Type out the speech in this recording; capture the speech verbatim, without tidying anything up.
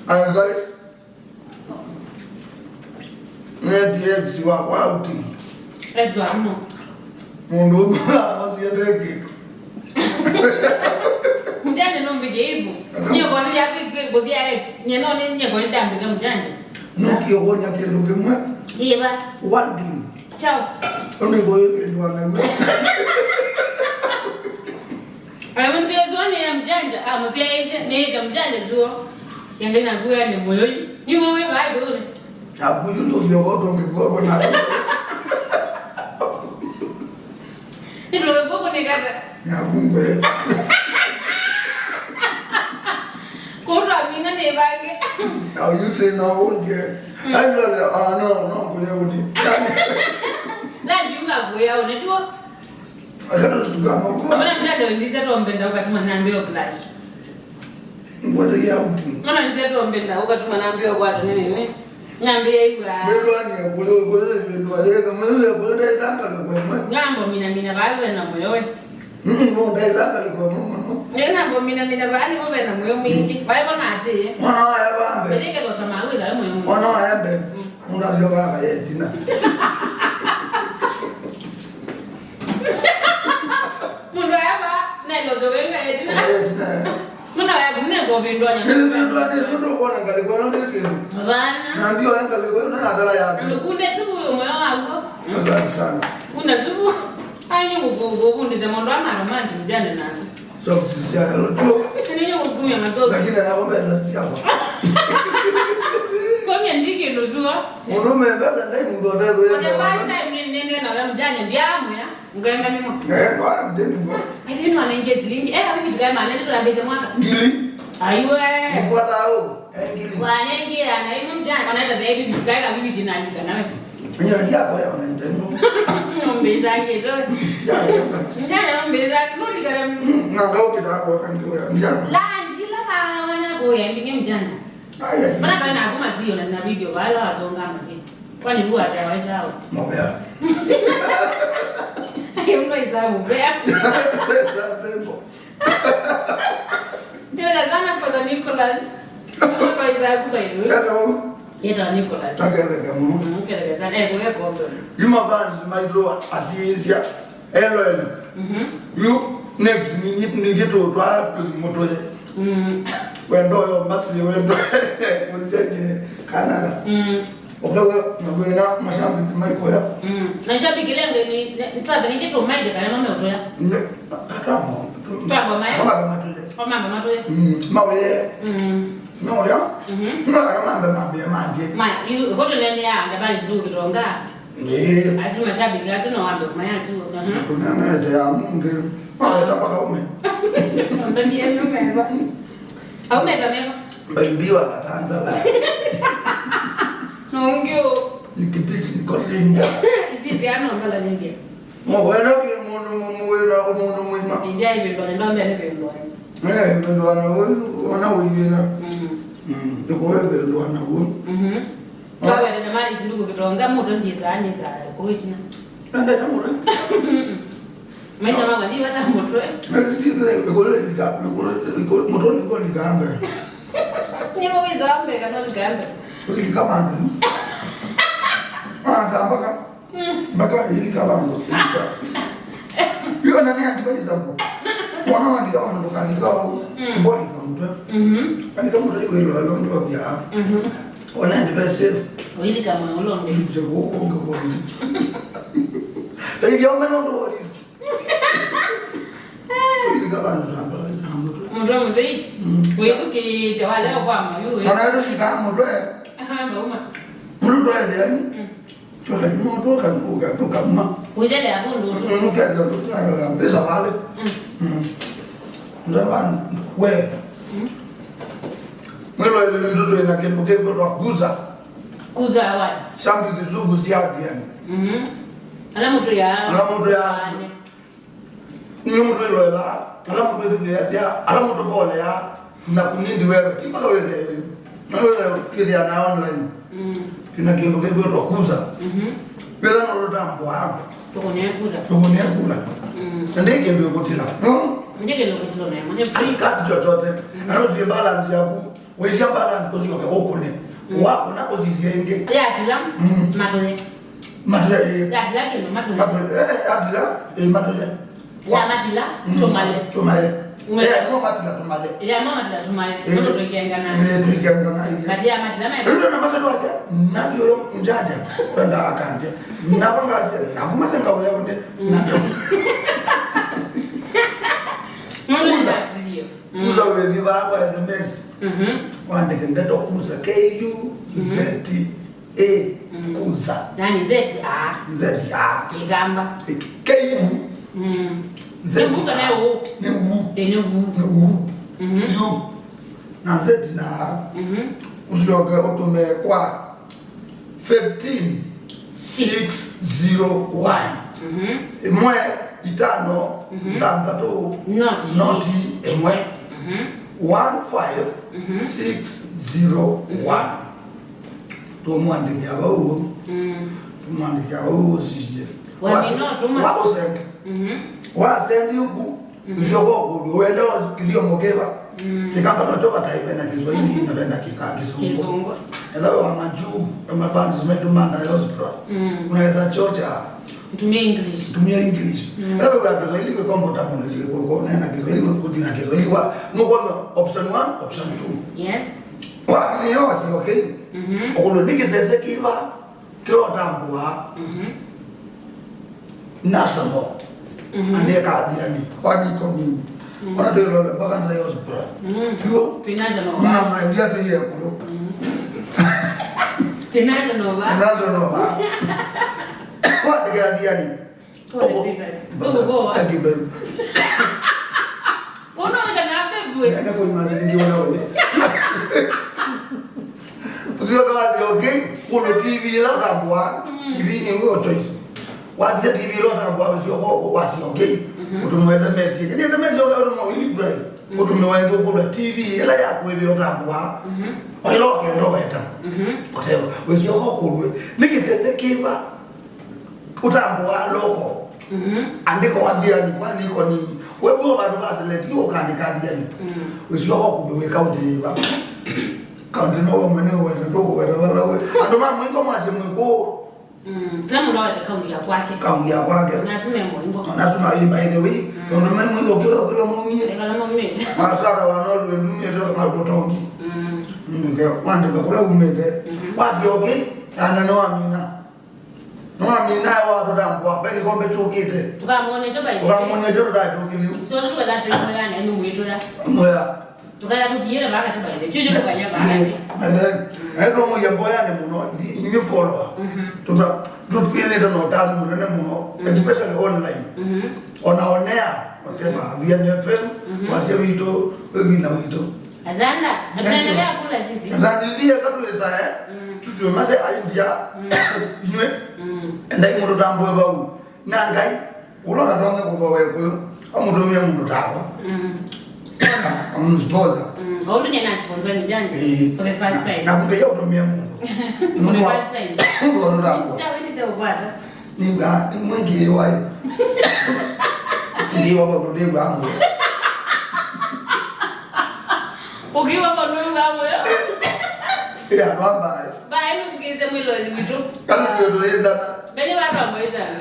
Aya, guys. Neti ex wakwa outing. Ex wa mũno. Mũndũ ũmwe amosie ndekĩndũ. Mjanja no mbige hivyo. Nyie kwa nini yake kuthia ex? Nyie no ni nyie kwa nini ndambika mjanja? Nukie kuonya kĩndũ kĩmwe. Iva. One thing. Chao. Ũndũ ĩkũyũ ĩndũ anagwe. Alimwambia zuo ni ya mjanja, ah, mzee hizi ni ya mjanja zuo. Yende na kuya ni moyo. Ni wewe bado ule. Akuyu ndo vyo kwa tonge kwa kwa na. Ni tonge kwa kwa ni kata. Na kungwe. Kwa mina ni bange. Au yute na onge. Ayo le, ah, no, no, kule uti. Na jiunga kuya unajua. Akana tukama kwa. Mbona mjanja wenzize tu mbenda ukatuma nambio clash. Ngwateke outing. Mbona wenzize tu mbenda ukatuma nambio kwa tu nini? Nambia iwa. Mbelwa ni kule kule mbelwa yeka mbelwa kule dai zanga kwa mwe. Ngambo mina mina bawe na moyo we. Mm, no dai zanga kwa mwe no. Ngambo mina mina bawe ni na moyo mwingi. Bawe bona ati. Mwana wa yabambe. Peleke kwa samawi za moyo mwingi. Mwana wa yabambe. Mũndũ asyoka akayetina. Mũndũ ayamba naĩlozoka ĩngayetina. Akayetina. Mũndũ ayakumnesa ũvĩndwanya. Nĩvĩndwanya, mũndũ ũkona ngalĩko ĩno ndĩ kĩndũ. Vana. Na ndio ya ngalĩko ĩno na athara yake. Ndukunde subu uyo moyo wako. Asante sana. Kunda subu. Ai, ni kukundisa mũndũ ama romance mjane nake. Socks sya yellow tu. Nini ukumya masocks? Lakini anaomba za siawa. Kwa mimi ndiki ndio. Mũndũũme mbesa ndai mũndũ ũtethũya. For the first time ni nende na wewe mjane ndiamwe. Ngenda nimo. Eh, kwa mdeni ngo. Hivi ni wanenge silingi. Eh, hivi tukae maana ndio tuambeze mwaka. Ngili. Aiwe. Kwa thao. Eh, ngili. Wanenge ana hivi mjane wanaita zaidi tukae kama hivi jina andika nawe. Nya dia kwa ya wanaita no. Ng'ombe zangu tu. Ya, ya. Mjane ng'ombe zangu ndikara. Nganga ukita kwa kandio ya. Mjane. La njila la wana boya mbinge mjane. Ai, ai. Mana kana kuma sio na na video bala wazonga masi. Kwani huwa za wazao. Mobea. Ai mno izao mobea. Pesa pembo. Ndio sana Father Nicholas. Kwa izao kwa hiyo. Hello. Yeta Nicholas. Takeleke mũno. Mm, keleke sana. Eh, kwa kwa. Yuma fans maitũ asiisya. L O L. Mhm. Yu next ningĩ tũtwa mũtwe. Mm. Wendo yo masi wendo. Mũthenye Canada. Mm. Ũkawa na kwĩna mashabiki maikoya. Mm. Na shabiki lengo ni twaza ningĩ tũmaige kana mama ũtoya. Katwamo. Twambo mai. Kama kama tuje. Kwa mama matwe. Mm. Mawe. Mm. No ya. Mhm. No kama mambe mambe manje. Ma, yu hoto nene ya ndabali zidu kitonga. Eh. Asu mashabiki asu no watu maya asu. Mhm. Kuna na ya munge. Mawe tapaka ume. Ndani ya nyumba. Au meta mema. Bambiwa katanza la. No ngio. Ni kipisi ni kosini. Kipisi ano mbala ningia. Mũwene kĩ mũndũ mũmwĩra mũndũ mũima. India ivĩndwa nĩ ndombe nĩ vĩndwa. Eh, ivĩndwa na ũyũ ona ũyĩra. Mhm. Mm, nĩkũwe ivĩndwa na ũyũ. Mhm. Twawete na mali sinduku kitonga mũtũ ndiza ni za kuitina. Nende na mũtwe. Maisha makwa ndi vata mũtwe. Ikole lika, ikole, ikole, mũtwe nĩkũo likambe. Nĩ mwiza ambe kana likambe. Lika mandu. Ah, tambaka. Mm. Mpaka ilika vandu, ilika. Hiyo nani advisable? Mwana wa lika vandu kalika au. Mm. Mbona kamutwe? Mhm. Kalika mutwe yuko ilo ilo ndo bia. Mhm. Ona ndi pesa. Ilika mwe ulo ndi. Nje ko ko ko. Tayi ya meno ndo list. Ilika vandu namba na mutwe. Mutwe mutwe. Mm. Wewe kile cha wale kwa mayu. Kana ndo lika mutwe. Aha, mbauma. Mutwe ile yani. Mm. Twakanywa, twakanywa, tũkama. Ũitete akũndũ ũsu. Mm, ũkethĩa tũtũnayola mbesa vale. Mm. Mm. Ndaba we. Mm. Mwĩlo ile vitu twĩ na kĩndũ kĩkwĩtwa Kuza. Kuza Awards. Shambi kizungu siagiani. Mhm. Ala mũtũ ya. Ala mũtũ ya. Ane. Nĩ mũndũ ĩloelaa, ala mũndũ ĩthukĩĩasya, ala mũndũ voleaa, na kũnindi wewe, ti mpaka wĩthĩe, na wĩthĩe twĩthĩa na online. Mm. Twĩna kĩndũ kĩkwĩtwa Kuza. Mhm. Wĩthĩa no tũtambũaa. Tũkũnĩa kura. Tũkũnĩa kura. Mm. Na ndĩ kĩndũ ĩkũtila. No? Ndĩ kĩndũ ĩkũtila na ĩmwe, nĩ free. Kati chochote. Mhm. Na no sie balance yaku. Waisya balance ũsyoke ũkũne. Mm. Wakũna ũsisye ĩngĩ. Yatila, mm, matũye. Matũye, ĩĩ. Yatila kĩndũ, matũye. Matũye, eh, eh, yatila, ĩĩ, matũye. Ya matila, mm, tũmaye. Tũmaye. Ume- Eh, no matila tũmaye. Ya no matila tũmaye. Eh. Nũndũ tũikengana. Eh, tũikengana, ĩĩ. Kati ya matila me- Rĩu na masetũ wasya, nani ũyo mjanja? Kwenda akambia. Na wangasya, na kumasenga ũya ũne. Mm. Na ndio. Nũndũ Kuza. Nĩwatilio. Mm. Kuza wĩthi vaa kwa S M S. Mhm. Wandĩke ndeto kuza, K U Z A, mm, kuza. Yani Z A. Z A. Kĩkamba. K U. Mm. Z A. Nĩ kuka na U. Nĩ U. Ĩ, nĩ U. Nĩ U. Mhm. U. Na Z na A. Mhm. Ũsyoke ũtũme kwa fifteen six zero one. Mhm. Ĩmwe itano, mhm, thanthatũ, noti, noti ĩmwe. Mhm. One five six zero one. Mhm. Tũmwandĩkĩa vau. Mm. Tũmwandĩkĩa vau ũsisye. Wa- Wasu- no tũma- wa ũsenge. Mhm. Wasendi ũku, mhm, ũsyoka ũkũlw'a, wenda wa kĩthyomo kĩva? Mm. Kĩkamba nokyo vataĩ, vena Kiswahili na vena kĩka Kĩsũngũ. Kĩsũngũ. Ethĩwa wĩ wa Majuu, na mafans maitũ ma diaspora, mm, unaweza chocha. Tumia English. Tumia English. Mm. Ethĩwa wĩ wa Kiswahili wĩ comfortable na kĩlĩ kũkũ, nena Kiswahili, kũthi na Kiswahili wa, nũkwona option one, option two. Yes. Wa nĩyo wasi, okay? Mhm. Ũkũlw'a nĩ kĩsese kĩva kĩla ũtambũaa. Mhm. National. Mhm. Andĩka Athiani, kwani iko nini? Mhm. Ona twĩlole mpaka nza ya hospital. Mhm. Ndio. Twĩ national. Mna maendia tu ya kulu. Mhm. Twĩ national ba. National ba. Wandĩke Athiani. Pole, sweetheart. Those go. Thank you, babe. Uno wita na babe we. Nenda kwa imani ningi wala wewe. Ũsyoka wasya, okay, kũlw'a T V ĩla ũtambũaa, mm, T V nĩ your choice. Wasya T V ĩla ũtambũaa, ũsyoka wasya, okay, mhm, ũtũmwe S M S. Nĩ S M S ũtũmwe ili brai. Mhm. Ũtũmwe ĩngĩ ũkũlw'a T V ĩla yaku ĩvĩ ũtambũaa. Mhm. O ĩla ũkenda ũweta. Mhm. Whatever. Ũsyoka ũkũlw'a, nĩ kĩsese kĩva ũtambũaa local. Mhm. Andĩka Athiani, kwani iko nini? Wewe vandũ va select, ũkaandĩka Athiani. Mm. Ũsyoka ũkũlw'a wĩ kaunti yĩva. Kaunti no we mwene ũweta, ndũkũweta vala wĩ. Andũ ma mũingo mwasye mwĩ kũũ. Mm. Kĩla mũndũ awete kaunti ya kwake. Kaunti ya kwake. Ona asu me mũingo. Ona asu ma, by the way, mm, tondũ me mũingo kĩla, kĩla maumie. Ĩ, vala maumĩte. Masara wa no lwe ndumie twa ma mũtongi. Mm. Mm, ke, wandĩka kũla umĩte. Mhm. Wasya, okay, ana no amina. No amina wa kũtambũa, ve kĩkombe kyũkĩte. Tũkamwone kyo by the way. Ũkamwone kyo tũtatũkĩlĩu. Sio, sio, tũkatha twĩmwĩana, nĩ mwĩtũya. Mwĩa. Tũkaya tũkiĩte vaka tu by the way. Chuchu tũkaya vaka. By the way, mm, aitwa mwe ya mboya nĩ mũno, ni, ni follower. Mhm. Tuna, tupinite na ũtanu mũnene mũno, mm, especially online. Mhm. Ona onea, whatever, mhm, V M F M, mhm, wasya witũ, wĩwina witũ. Asanda, na tunaendelea kula sisi. Asanda, ndiye katuweza, eh? Mm. Tutue mase idea, mm, inywe. Mm. Endai mũtũtambũe vau. Na Ngai, ũla ũtatonya kũthooa Kĩkũyũ, amũtũmĩe mũndũ takwa. Mm. Sponsor. Mm, sponsor. Mm, ũndũ nyina sponsor ni jani. Ĩĩ. For the first time. Na, na Ngai aũtũmĩe mũndũ. For the first time. Nũndũ wa, nũndũ wa ũtambũa. Cha wendi cha ũkwata. Nĩw'a, nĩmwe ngĩĩwa ĩ. Ngĩĩwa mũndũ nĩw'a mũyo. Ũkĩwa mũndũ nĩw'a mũyo. Ĩ, andũ a mbaĩ. Mbaĩ nĩthukĩĩsye mwĩloni witũ. Kana tuyo tũyĩsana. Mbele watu wamoĩsana.